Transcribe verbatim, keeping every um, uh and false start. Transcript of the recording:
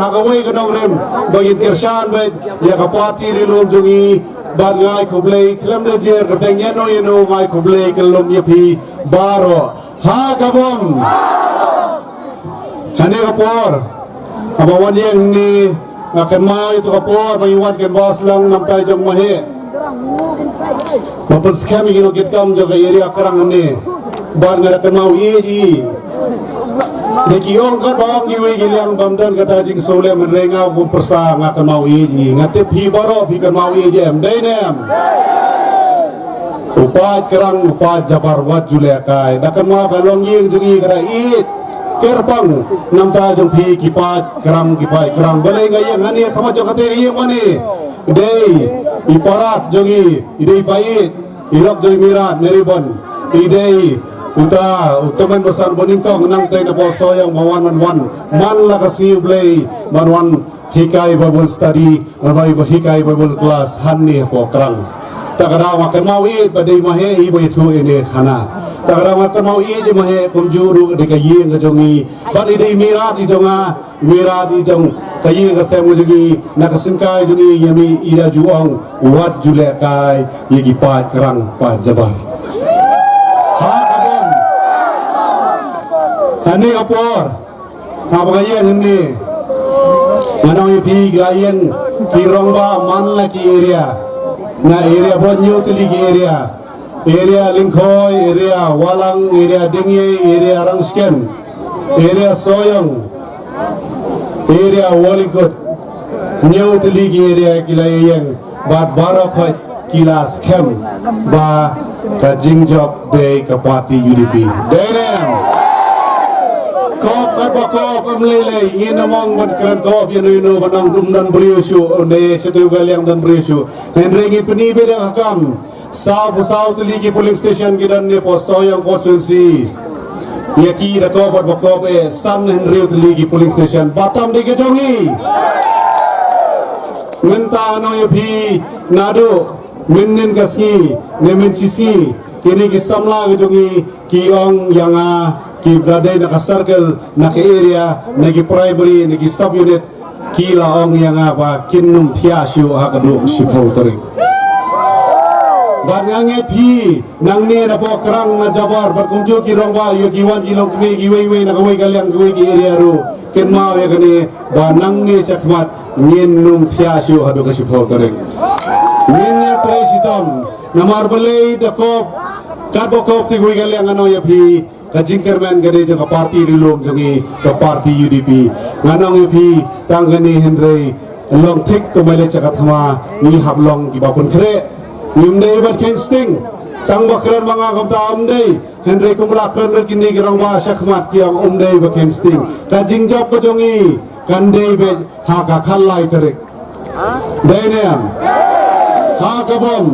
Ha kawei ka nongrim ba ngin kyrshan beit ïa ka party ri lum jong ngi, bad nga ai khublei khlem da jer kyrteng ïano ïano, nga ai khublei kyllum ïa phi baroh. Ha ka bom. Hane ka por haba wan ïeng ni, nga kynmaw ïa tu ka por ba ngi wan kynmaw slang namta jong Maheh. Ba pynskhem ïa ki nongkitkam jong ka area Krang ne. Bad nga da kynmaw ïeit ïa i. Da ki ong kat ba ong kiwei ki liang bym don kata jingsngewlem, hynrei nga kum pyrsa nga kynmaw ïeit ïa i. Nga tip phi baroh phi kynmaw ïeit ïa i, em dei ne em? U paid Krang u paid Jabar wat ju lehkai. Da kynmaw ka longïing jong i ka da ïeit kyrpang namta jong phi ki paid Krang, ki paid Krang. Balei nga ïeng hangne ha khmat jong kata ka ïing mane? Dei i parat jong i, i dei i paid, i lok jong i Myrad Maribyrnong, i dei uta u tymmen basan ba nyngkong nangtei na Sohiong ba wan wan wan man la ka sngi U Blei ban wan hikai Bible study, ban wan hikai Bible class hangne hapoh Krang. Ta ka daw nga kynmaw ïeit ba dei Maheh i ba ïathuh ïa kane khana. Ta ka daw nga kynmaw ïeit ïa Maheh kumjuh ruh dei ka ïing ka jong i, bad i dei Myrad i jong nga, Myrad i jong ka ïing ka sem ka jong i, na ka syngkai jong i ïa mi i da ju ong wat ju lehkai ïa ki paid Krang paid Jabar. Ha ka bom. Hane ka por haba nga ïeng hangne, nga ong ïa phi, nga ïeng ki rangbah man la ki area. Na area bad hynñiew tylli ki area. Area Lyngkhoi, area Walang, area Dingïei, area Rangskhen, area Sohiong, area Walikut. Hynñiew tylli ki area ki la ïeng bad baroh khoit ki la skhem ba ka jingjop dei ka party U D P. Dei ne em? Kop kat ba kop, em lei lei ngin ym ong ban kren kop ïano ïano, ban ong ym don briew shuh, ne sha tu ka liang don briew shuh. Hynrei ngin pyni beit ïa ka kam. Saw phew saw tylli ki polling station ki don ne hapoh Sohiong constituency. Ïa ki da kop bad ba kop, eh, san hynriew tylli ki polling station. Ba tam dei ka jong ngi. Mynta nga ong ïa phi, naduh mynhynnin ka sngi ne mynshisngi, kine ki samla ka jong ngi ki ong ïa nga, ki ba dei na ka circle, na ka area, na ki primary, na ki sub unit, ki la ong ïa nga ba kin ym thiah shuh ha ka duh shiphew tarik. Bad nga ngeit phi nangne na Pokrang, na Jabar bad kumjuh ki rangbah, ïa ki wan ki longkmie kiwei kiwei na kawei ka liang, kiwei ki area ruh, kynmaw ïa kane ba nangne shakhmat ngin ym thiah shuh haduh ka shiphew tarik. Ngin ïa trei shitom namar balei da kop, katba kop te kawei ka liang, nga ong ïa phi, ka jingkyrmen ka dei jong ka party ri lum jong ngi, ka party U D P. Nga ong ïa phi, tang kane hynrei long thik kumba leh sha ka thma, ngi hap long kiba pynkhreh. Ngim dei ban kheiñ sting. Tang ba kren ma nga kumta ym dei, hynrei kumba la kren ruh kine ki rangbah shakhmat ki ong ym dei ba kheiñ sting. Ka jingjop ka jong ngi kan dei beit ha ka khatlai tarik. Dei ne em? Ha ka bom.